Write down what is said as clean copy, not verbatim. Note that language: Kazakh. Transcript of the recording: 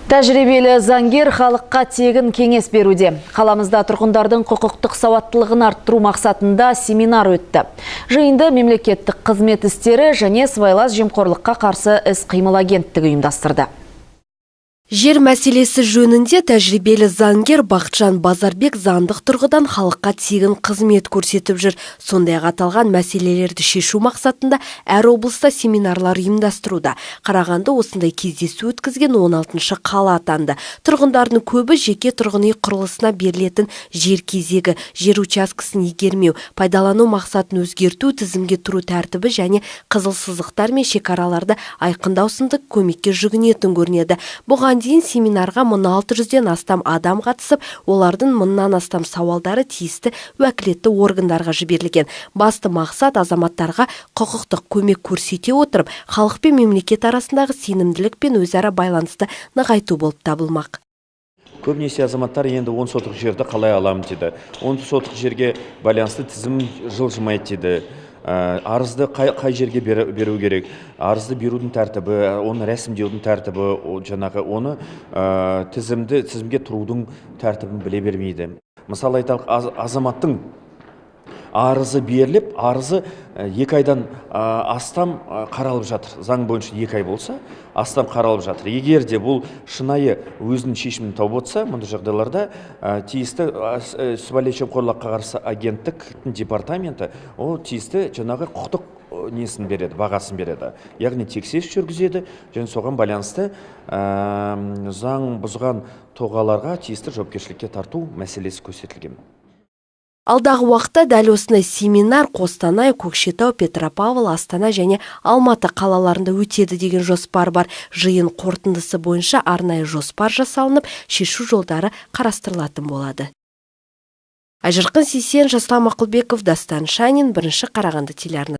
Тәжірибелі заңгер халыққа тегін кеңес беруде. Қаламызда тұрғындардың құқықтық сауаттылығын арттыру мақсатында семинар өтті. Жиынды мемлекеттік қызмет істері және сыбайлас жемқорлыққа қарсы іс-қимыл агенттігі ұйымдастырды. Жер мәселесі жөнінде тәжірибелі заңгер Бақытжан Базарбек заңдық тұрғыдан халыққа тегін қызмет көрсетіп жүр. Сондай-ақ аталған мәселелерді шешу мақсатында әр облыста семинарлар ұйымдастыруда. Қарағанды осындай кездесу өткізген 16-шы қала атанды. Тұрғындардың көбі жеке тұрғын үй құрылысына берілетін жер кезегі, жер учаскесін игермеу, пайдалану мақсатын өзгерту, тізімге тұру тәртібі және қызыл сызықтар мен шекараларды айқындау сынды көмекке жүгінетін көрінеді. Бұған дейін семинарға 1600-ден астам адам қатысып, олардың мыңнан астам сауалдары тиісті уәкілетті органдарға жіберілген. Басты мақсат – азаматтарға құқықтық көмек көрсете отырып, халық пен мемлекет арасындағы сенімділік пен өзара байланысты нығайту болып табылмақ. Көбінесе азаматтар енді 10 сотық жерді қалай аламын дейді, 10 сотық жерге байланысты тізім жылжымайды дейді. Арызды қай жерге беру керек, арызды берудің тәртібі, оны рәсімдеудің тәртібі, жаңағы оны тізімге тұрудың тәртібін біле бермейді. Мысалы айталық, азаматтың арызы беріліп, арызы 2 айдан астам қаралып жатыр. Заң бойынша 2 ай болса, астам қаралып жатыр. Егер де бұл шынайы өзінің шешімін тауып отырса, мұндай жағдайларда тиісті сыбайлас жемқорлыққа қарсы агенттіктің департаменті ол тиісті жаңағы құқықтық несін береді, бағасын береді, яғни тексеріс жүргізеді және соған байланысты заң бұзған тұлғаларға тиісті жауапкершілікке тарту мәселесі көрсетілген. Алдағы уақытта дәл осындай семинар Қостанай, Көкшетау, Петропавл, Астана және Алматы қалаларында өтеді деген жоспар бар. Жиын қорытындысы бойынша арнайы жоспар жасалынып, шешу жолдары қарастырылатын болады. Айжарқын Сейсен, Жасұлан Мақұлбеков, Дастан Шанин, Бірінші Қарағанды телеарнасы.